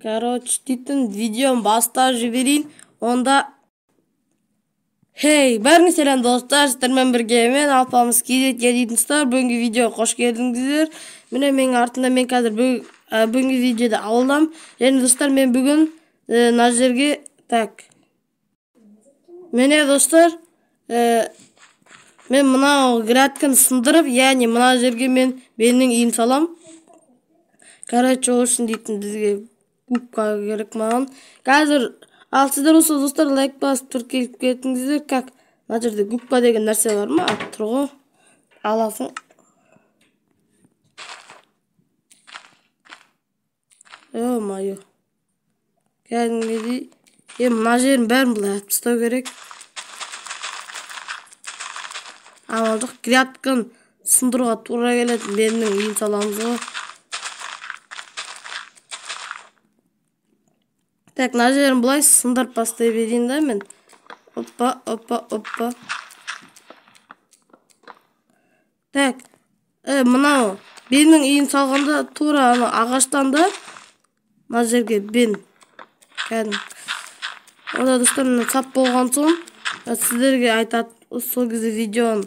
Короче, дейтін видеоны бастап жіберейін. Онда Хей, бәріңе сәлем достар, сіздермен бірге мен Алпамыс KZ дейтін достар. Бүгінгі видеоға қош келдіңіздер. Міне менің артымда мен қазір бүгінгі видеода ауылдам. Және достар, мен бүгін мына жерге так. Міне достар, мен мынау грядканы сындырып, яғни мына жерге мен менің үйім салам. Короче, ол үшін дейтін бізге губка керек маған. Қазір ал сіздер осы достар лайк басып тіркеліп кетіңіздер. Как мына жерде губка деген нәрсе бар ма? Алып тұр ғой. Аласың. Ё-моё. Кәдімгідей. Мына жерін бәрін былай атып тастау керек. Амал жоқ, грядканы сындыруға тура келеді. Менің үйін саламыз ғой. Так, мына жерін былай сындырып бастай берейін да мен. Опа, опа, опа. Так, мынау менің үйін салғанда тура ана ағаштан да мына жерге бен кәдімгі. Онда достар, мына сап болған соң сіздерге айтады, сол кезде видеоны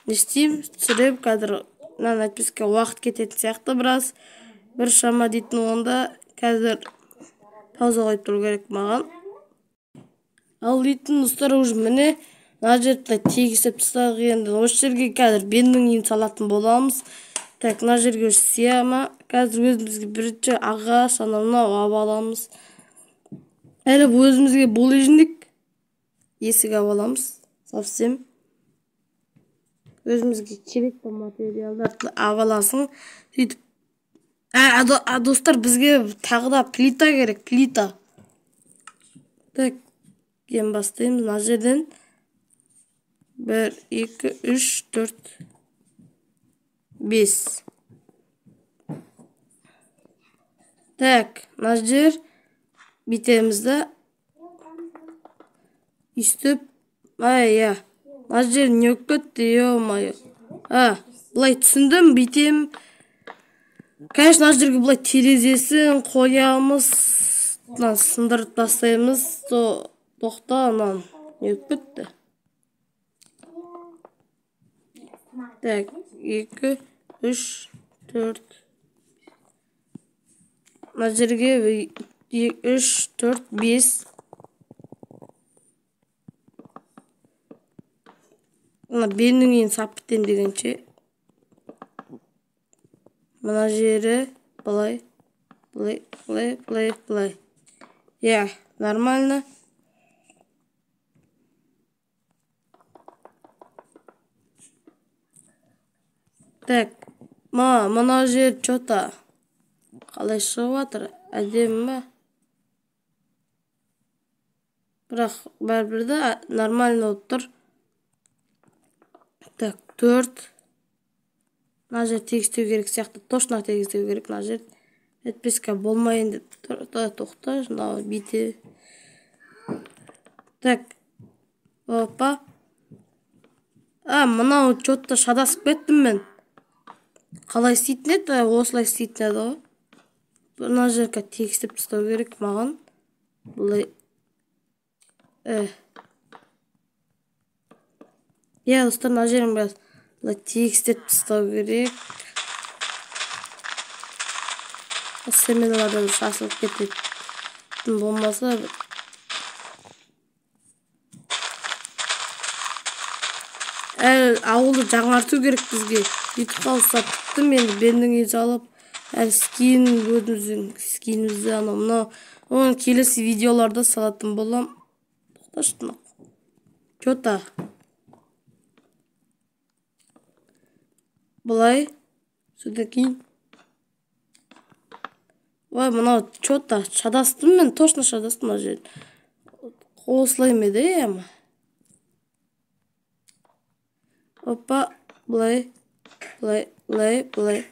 не істеймін, түсіремін. Қазір мынаны әйтпеске уақыт кететін сияқты біраз. Бір шама дейтін онда қазір пауза қойып тұру керек маған. Ал дейтін достар, уже міне мына жерді тегістеп тастадық. Енді осы жерге қазір беннің үйін салатын боламыз. Так, мына жерге уже сияма. Қазір өзімізге бірінші ағаш, анау мынау алып аламыз. Әлі өзімізге булыжник есік алып аламыз. Совсем өзімізге керекті материалдарды алып аласың. Сөйтіп достар, бізге тағы да плита керек, плита. Так, енді бастаймыз мына жерден. 1, 2, 3, 4, 5. Так, мына жер бүйтеміз да. Үстіп, ай, мына жер не болып кетті, ё-моё. Былай түсіндім, бүйтем. Конечно, мына жерге былай терезесін қоямыз, мынаны сындырып тастаймыз. Тоқта, мынаны не болып кетті. Так, 2, 3, 4. Мына жерге 3, 4, 5. Мына беннің үйін сап бітем дегенше. Мына жері былай, былай, былай, былай, былай. Иә, нормально. Так, мына жер чё-то қалай шығып жатыр, әдемі ма? Бірақ бәрібір де нормально болып тұр. Так, 4. Мына жер тегістеу керек сияқты, точно тегістеу керек мына жер. Әйтпеске болмайын деп тұр. Тоқта, мынау бүйте. Так, опа. Мынау чё-то шатасып кеттім мен. Қалай істейтін еді? Осылай істейтін еді ғой. Мына жерге тегістеп тастау керек маған. Былай. Иә, достар, мына жерін біраз былай тегістеп тастау керек. Семеналардан шашылып кететін болмаса. Әлі ауылды жаңарту керек бізге. Бүйтіп қалса біттім енді беннің үйін салып, әлі скин, өзіміздің скинімізді анау мынау. Оны келесі видеоларда салатын болам. Тоқташы мынау. Чё-то. Былай, содан кейін. Ой, мынау чё-то шатастым мен, точно шатастым мына жерде. Осылай ма еді, иә ма? Опа, былай, былай, былай, былай.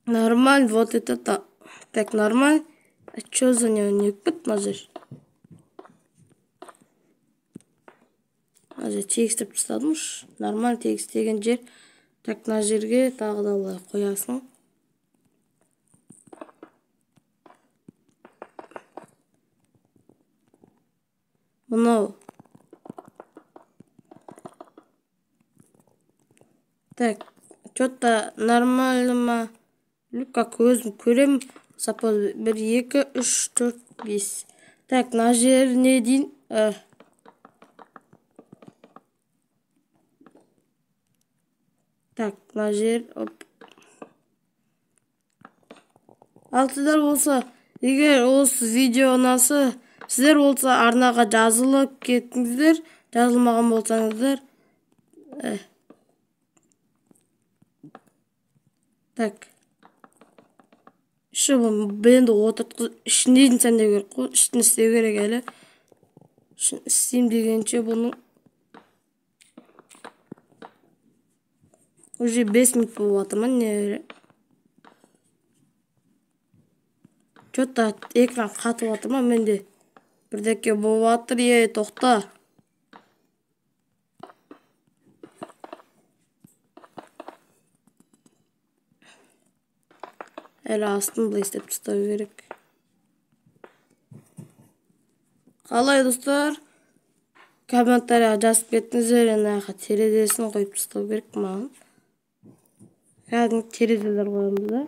Нормально, вот это так. Так, нормально. А чё за него не өтіп мына жер? Мына жер тегістеп тастадым уж. Нормально тегістеген жер. Так, мына жерге тағы да былай қоясың. Мынау. Так, что-то нормально ма? Люка көзім көрем. Сапа 1, 2, 3, 4, 5. Так, мына жеріне дейін. Так, мына жер. Оп. Ал сіздер болса, егер осы видео ұнаса, сіздер болса арнаға жазылып кетіңіздер. Жазылмаған болсаңыздар. Так. Іші бенді отыртқызып, ішіне дейін сәндеу керек қой. Ішін істеу керек әлі. Ішін істеймін дегенше бұның уже 5 минут болып жатыр ма, не? Что-то экран қатып жатыр ма, менде бірдеңе болып жатыр. Ей, тоқта. Әлі астын былай істеп тастау керек. Қалай, достар? Комментарияға жазып кетіңіздер. Ана жаққа терезесін қойып тастау керек маған. Кәдімгі терезелер қоямыз да.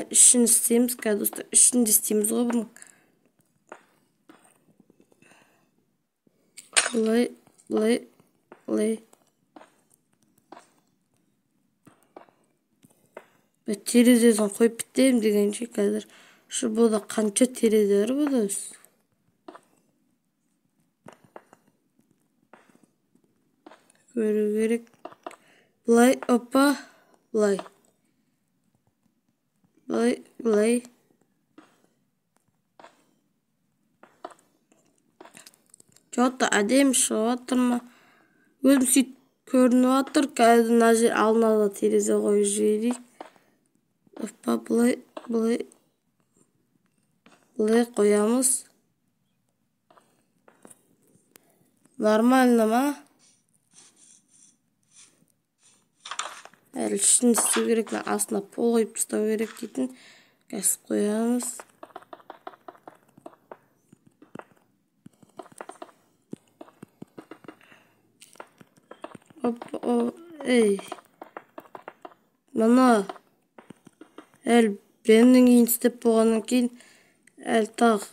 Ішін істейміз, қазір достар, ішін де істейміз ғой бұның. Былай, былай, былай. Терезесін қойып бітемін дегенше қазір. Şu бұда қанша терезе бар бұда өзі? Көру керек. Былай, опа, былай. Былай, былай. Что-то әдемі шығып жатыр ма? Өзім сөйтіп көрініп жатыр. Қазір мына жер алдына да терезе қойып жіберейік. Опа, былай, былай. Былай қоямыз. Нормально ма? Әлі ішін істеу керек, мына астына пол қойып тастау керек дейтін. Кәсіп қоямыз. Оп, о, ей. Мына әлі Беннің үйін істеп болғаннан кейін әлі тағы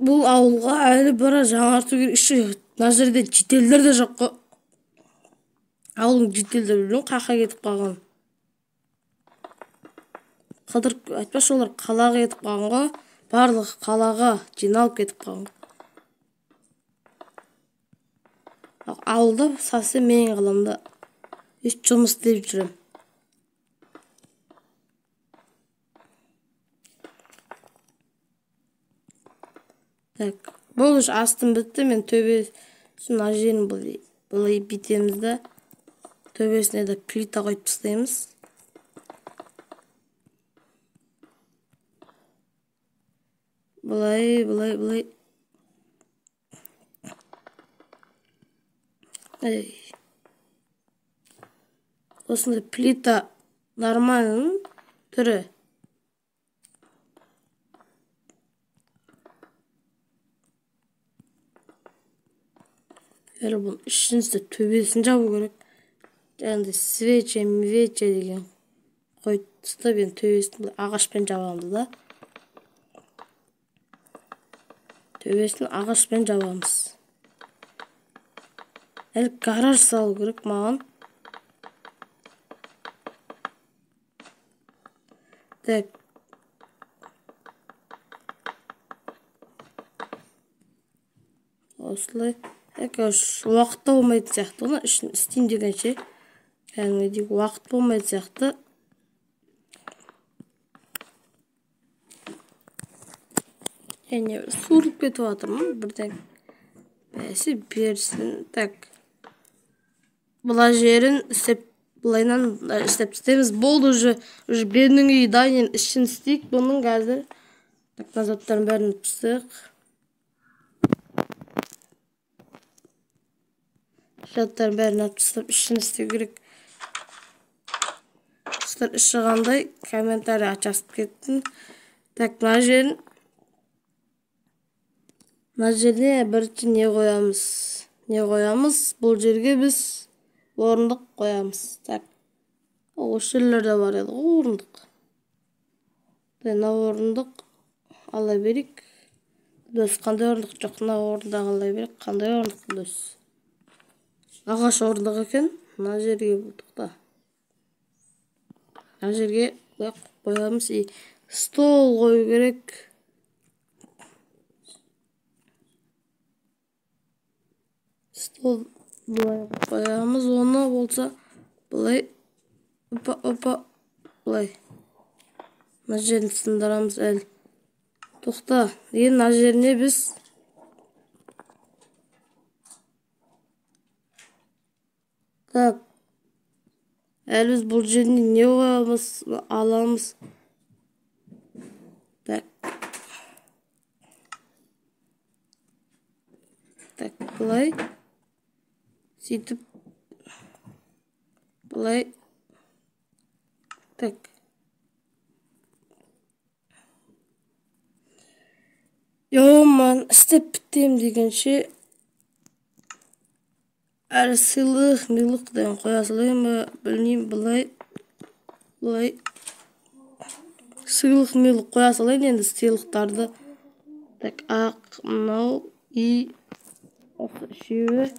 бұл ауылға әлі біраз жаңарту керек. Іші мына жерде жителдер де жоқ қой. Ауылдың жителдері білмеймін қаққа кетіп қалған. Қыдырып айтпашы, олар қалаға кетіп қалған ғой. Барлығы қалаға жиналып кетіп қалған. Ауылда совсем мен қаламда еш жұмыс істеп жүремін. Так, бұл үш астым бітті. Мен төбесін мына жерін былай бүйтеміз да, төбесіне де плита қойып тастаймыз. Былай, былай, былай. Эй. Осындай плита нормальный түрі. Әлі бұның ішін істеп төбесін жабу керек. Жаңағыдай свеча, мвеча деген қойып тастап, енді төбесін былай ағашпен жабамыз да. Төбесін ағашпен жабамыз. Әлі гараж салу керек маған. Так. Осылай. Короче, уақыт та болмайтын сияқты. Оны ішін істеймін дегенше кәдімгідей уақыт болмайтын сияқты. Және суырылып кетіп жатырмын бірден. Бәсе берсін. Так. Бұла жерін істеп, былайынан істеп тастаймыз. Болды уже. Уже Беннің үйі дайын, ішін істейік бұның қазір. Так, мына заттардың бәрін тастайық. Заттардың бәрін алып тастап, ішін істеу керек. Достар, іші қандай, комментарий жазып кеттім. Так, мына жерін, мына жеріне бірінші не қоямыз? Не қоямыз? Бұл жерге біз орындық қоямыз. Так, осы жерлерде бар еді ғой орындық. Мына орындық ала берейік. Дос, қандай орындық? Жоқ, мына орындық ала берейік. Қандай орындық, дос? Ағаш орындық екен. Мына жерге тоқта. Мына жерге қоямыз. И стол қою керек. Стол былай қоямыз, оны болса былай, опа, опа, былай. Мына жерін сындырамыз әлі. Тоқта, енді мына жеріне біз так, әлі біз бұл жеріне не қоямыз, аламыз. Так. Так, былай. Сөйтіп былай. Так. Йоман, істеп бітем дегенше әлі сыйлық, милық деген қоя салайын ба, білмеймін, былай, былай. Сыйлық, милық қоя салайын енді сыйлықтарды. Так, ақ, мынау, и осы үшеуі.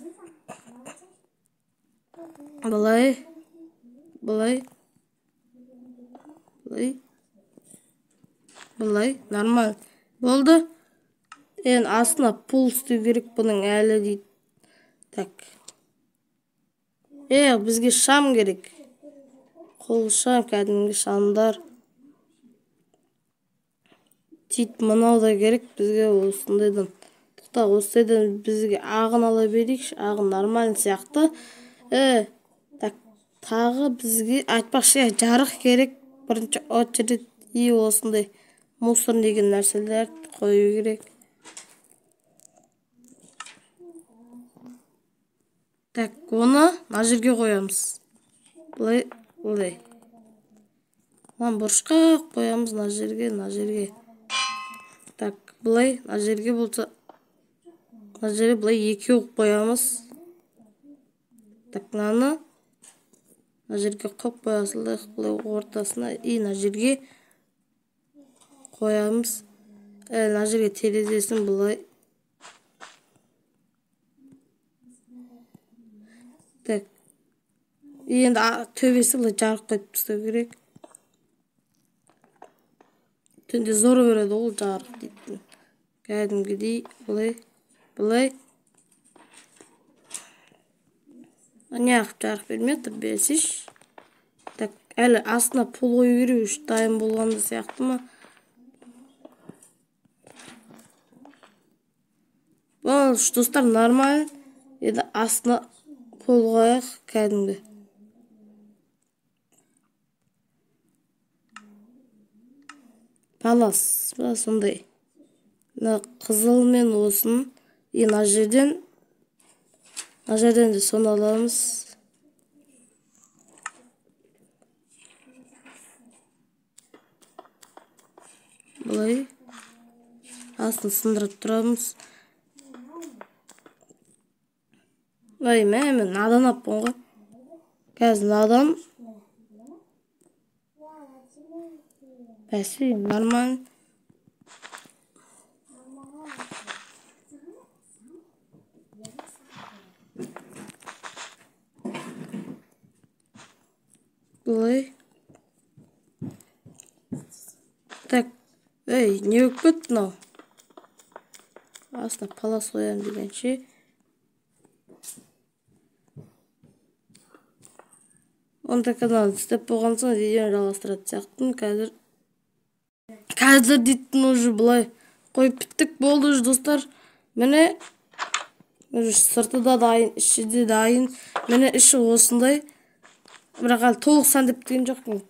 Былай, былай, былай, былай, нормально. Болды. Енді астына пол істеу керек бұның әлі дейді. Так. Бізге шам керек. Қол шам, кәдімгі шамдар. Тит мынау да керек бізге осындайдан. Тоқта, осындайдан бізге ағын ала берейікші. Ағын нормально сияқты. Так, тағы бізге айтпақшы, жарық керек. Бірінші очередь и осындай мусор деген нәрселер қою керек. Так, оны мына жерге қоямыз. Былай, былай. Мынаны бұрышқа қоямыз, мына жерге, мына жерге. Так, былай, мына жерге болса, мына жерге былай екеу қоямыз. Так, мынаны мына жерге қойып қоя салайық, былай ортасына, и мына жерге қоямыз. Мына жерге терезесін былай. Так. Енді төбесі былай жарық қойып тастау керек. Түнде зор береді ол жарық дейтін. Кәдімгідей былай, былай. Неғып жарық бермей тұр, берсейші. Так, әлі астына пол қою керек, үш дайын болғанда сияқты ма? Бұл, достар, нормально. Енді астына пол қояйық кәдімгі. Палас, сондай. Мына қызыл мен осын. И мына жерден, мына жерден де соны аламыз. Былай. Астын сындырып тұрамыз. Ай, мә, мен надан аппын ғой. Қазір надан. Бәсе, нормально. Былай. Так, ей, не болып кетті мынау? Астына палас қоямын дегенше. Онда канал істеп болған соң видеоны жалғастыратын сияқтымын. Қазір қазір дейтін уже былай қойып біттік, болды уже, достар. Міне уже сырты да дайын, іші де дайын. Міне іші осындай. Бірақ әлі толық сәндеп біткен жоқпын.